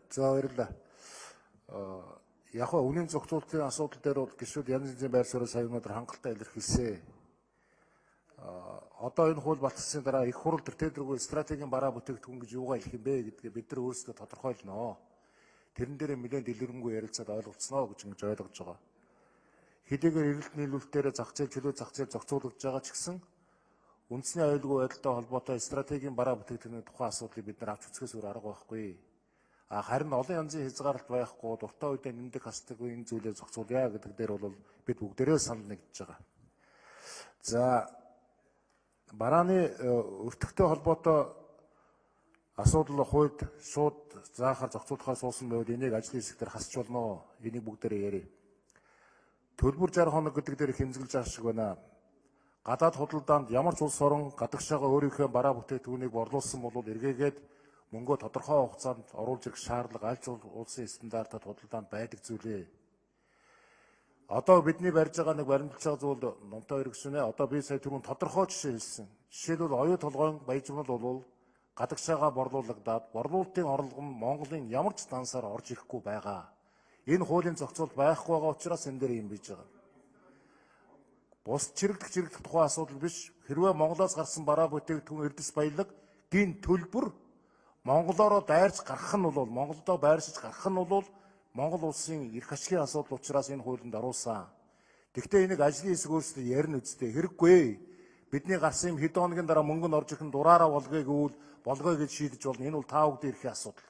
За, баярлалаа. Яг нь үнийн зохицуулалтын асуудал дээр бол гишүүд янз янзын байр сууриа сая өнөөдөр хангалттай илэрхийлсэн. Одоо энэ хууль батлсны дараа их хурал тэртээ стратегийн бараа бүтээгдэхүүн гэж юугаа хэлэх юм бэ гэдгээ бид нар өөрсдөө тодорхойлноо. Тэрэн дээр нэлээд дэлгэрэнгүй ярилцаад ойлголцсноо гэж ингэж ойлгож байгаа. Хэдийгээр эрэлт нийлүүлэлтээр зах зээл, чөлөө зах зээл зохицуулагдж байгаа ч гэсэн үндэсний аюулгүй байдалтай холбоотой стратегийн бараа бүтээгдэхүүний тухайн асуудлыг бид нар авч үзэхээс өөр арга байхгүй. А харин олон янзын хязгаарлалт байхгүй, дуртай үедээ нэмдэг хасдаг энэ зүйлээ зохицуулъя гэдэг дээр бол бид бүгдээрээ санал нэгдэж байгаа. За, барааны өртөгтэй холбоотой асуудал хуульд шууд заахаар зохицуулахаар суусан байвал энийг ажлын хэсэг дээр хасч болно. Энийг бүгдээрээ ярив. Төлбөр 60 хоног гэдэг дээр хэмзэглэж байгаа шиг байна. Гадаад худалдаанд ямар ч улс орон гадагшаага өөрийнхөө бараа бүтээгдэхүүнийг борлуулсан бол эргээгээд мөнгөө тодорхой хугацаанд оруулж ирэх шаардлага аль ч улсын стандартад худалдаанд байдаг зүйлээ. Одоо бидний барьж байгаа нэг баримтлаж байгаа зүйл номтой хэрэгсэнэ. Одоо би сая түрүүн тодорхой жишээ хэлсэн. Жишээлбэл, оюу толгойн баяжмал бол гадагшаага борлуулагдаад, борлуулалтын орлого нь Монголын ямар ч дансаар орж ирэхгүй байгаа. Энэ хуулийн зохицуулалт байхгүй байгаа учраас энэ дээр юм бийж байгаа. Бус чирэгдэх тухай асуудал биш. Хэрвээ Монголоос гарсан бараа бүтээгдэхүүн, эрдэс баялаг гин төлбөр Монголоороо дайрч гарах нь бол, Монголдоо байршиж гарах нь бол Монгол улсын эрх ашигын асуудал учраас энэ хуулинд оруулсан. Гэхдээ энийг ажлын хэсэг өөрсдөө ярина үсттэй, хэрэггүй. Бидний гарсан юм хэд хоногийн дараа мөнгө нь орж ирэх нь дураараа болгоё гэвэл болгоё гэж шийдэж болно. Энэ бол та бүгдийн эрхийн асуудал.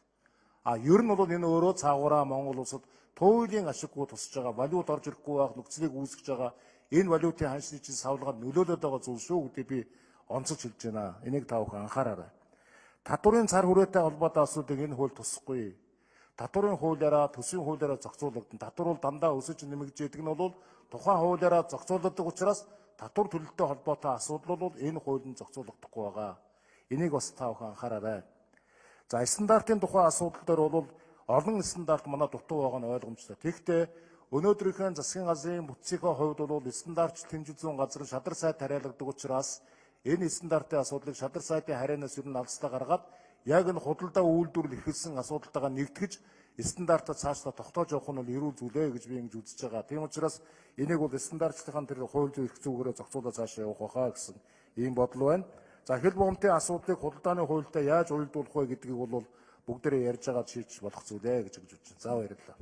А ер нь бол энэ өөрөө цаагаараа Монгол улсад туйлын ашиггүй тусаж байгаа, валют орж ирэхгүй байх нөхцөлийг үүсгэж байгаа, энэ валютын ханшны чинь савлгаад нөлөөлөд байгаа зүйл шүү гэдгийг би онцолж хэлж байна. Энийг та бүхэн анхаараарай. Татварын цар хүрээтэй холбоотой асуудыг энэ хууль тусахгүй. Татварын хуулиараа, төсвийн хуулиараа зохицуулагдана. Татвар бол дандаа өсөж нэмэгдэж яадаг нь бол тухайн хуулиараа зохицуулагддаг учраас татвар төлөлттэй холбоотой асуудал бол энэ хуулинд зохицуулагдахгүй байгаа. Энийг бас та бүхэн анхаараарай. За, стандартын тухай асуудал дээр бол олон стандарт манай дутуу байгаа нь ойлгомжтой. Тэгэхдээ өнөөдрийнхөө засгийн газрын бүтцийнхээ хувьд бол стандартч тэмжил зүйн газар, шадар сайд тариалагдаг учраас энэ стандартын асуудлыг шадар сайдын харьяанаас ер нь алслаа гаргаад, яг энэ худалдаа үйлдвэрлэл эрхэлсэн асуудалтайгаа нэгтгэж стандартаа цаашдаа тогтоож явах нь бол эрүүл зүйлээ гэж би ингэж үзэж байгаа. Тийм учраас энийг бол стандартчлахын тэр хууль зүйн эрх зүйгээрээ зохицуулаад цаашаа явах байхаа гэсэн ийм бодол байна. За, хэл богомтын асуудлыг худалдааны хуультай яаж уялдуулах вэ гэдгийг бол бүгдээрээ ярьж байгаа шийдэж болох зүйлээ гэж үзэж байна. За, баярлалаа.